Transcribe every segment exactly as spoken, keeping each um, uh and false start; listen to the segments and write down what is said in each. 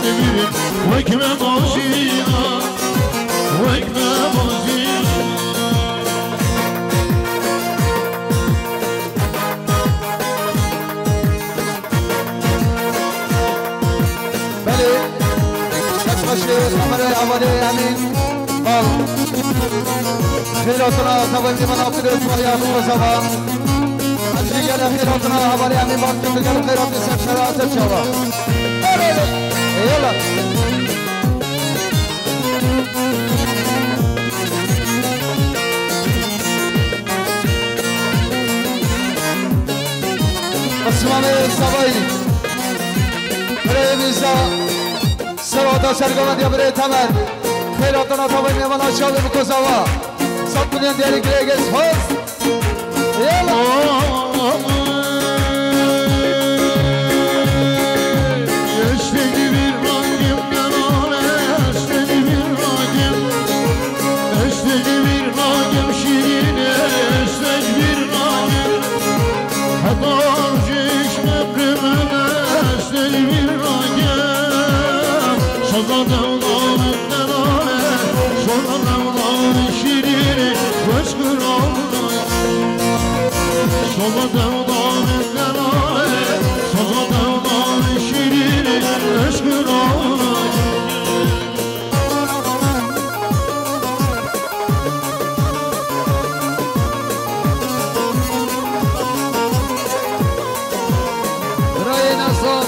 Wek me bajîna, wek me bajîna. Belê, destxweşê xeberê hevalê Emîn. Bal. Xêr hatina, tevayî mana pîrê Xwedê ya Xwezava. Hecî gele xêr hatina, hevalê Emîn Bal, tu gele xêr hatî ser şera, ser çava. Belê, yala. Qismamê Savayî. Birê Mîza. Serhata sergovendiya birê Temer. Xêr hatina tavayî mêvana çavê bi kozava. Sed milyon diyarî girêgê spas. Yala. Eşteki bir ragim delale, eşteki bir ragim. Eşteki bir ragim şirin, eştek bir ragim. Heta şiş mepremede eştek bir ragim. Şoza devla min delale, şoza devla min şirin, eşk ragim. Şoza devla min delale, şoza devla min şirin, eşk ragim. Birayê Nezam,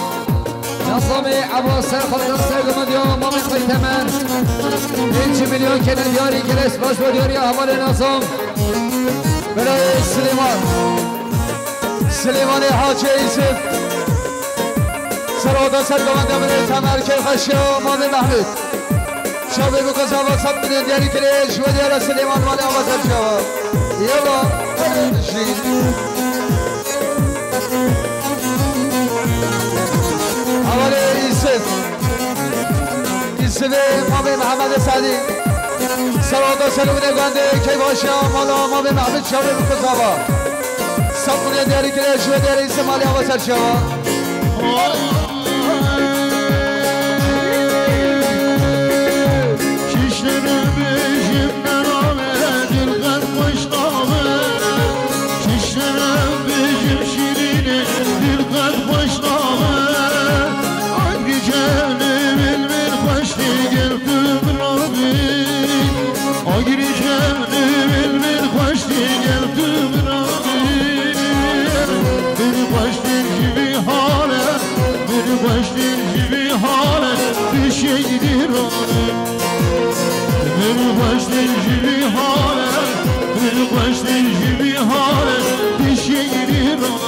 Nezamê Eba ser xwe dest ser gumediya mamê xwe Temer. Pênc milyon kene diyarî kire, spas bo diyarî hevalê Nezam. Birayê Silêman. Silêmanê Hacê Îsif. Serhata sergovenda birê Temer keyfxweşiya mamê Mehmûd. Çavê bi kozava sed milyon diyarî kirê, ji we diyara Silêman mane ava ser çava. Yala, jî. Hevalê Îsif. Îsifê mamê Mehemedê Sedî. Serhata serûnê gundê keyfxweşiya mala mamê Mehmûd çavê bi kozava. Sed milyon diyarî kirê, ji we diyarî Îsif mane ava ser çava. Şişlere bêjim nerale, dil qet xweş nabe. Şişlere bêjim şirîne, dil qet xweş nabe. Agirî cenê min, min xweş tê gel tu birabî. Agirî cenê min, min xweş tê gel tu birabî. Min xweş tê ji vî hale, min xweş tê ji vî hale, tu şehîdî rane. Min xweş tê ji vî hale, min xweş tê ji vî hale, tu şehîdî rane.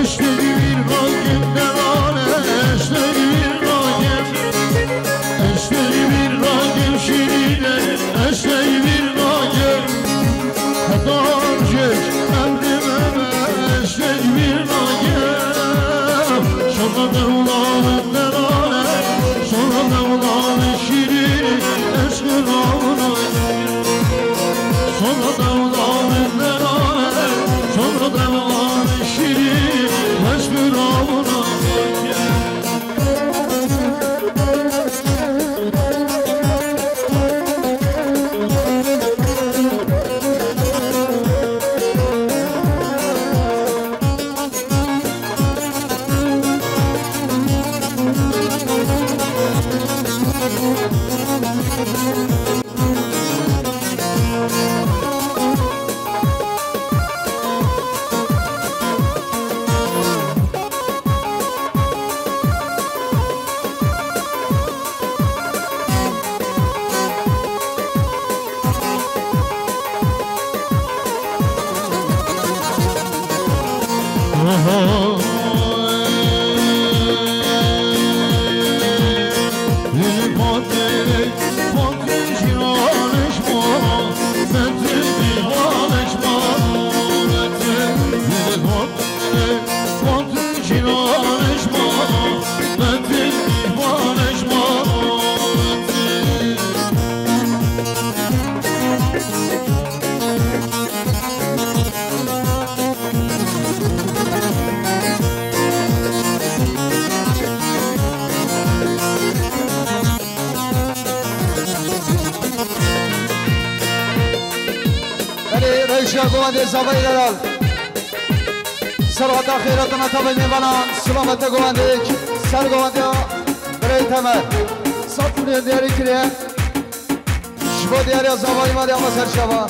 Eşteri bir ragim delale, eşteri bir ragim. Eşteri bir ragim şirine, eşteri bir ragim. Heta ancak emrime eşteri bir ragim. Şoza devla min delale, şoza devla min şirine, eşk ravna. Şoza devla min delale, şoza devla min şirine, eşk ravna. Şiya govendê Zavayî Delal. Serheta xêreta me tevî mêvanan, silamete govendê, ser govendiya birayê Temer. Sed milyon diyarî kiriye. Ji bo diyariya Zavayî me de ama ser şeva.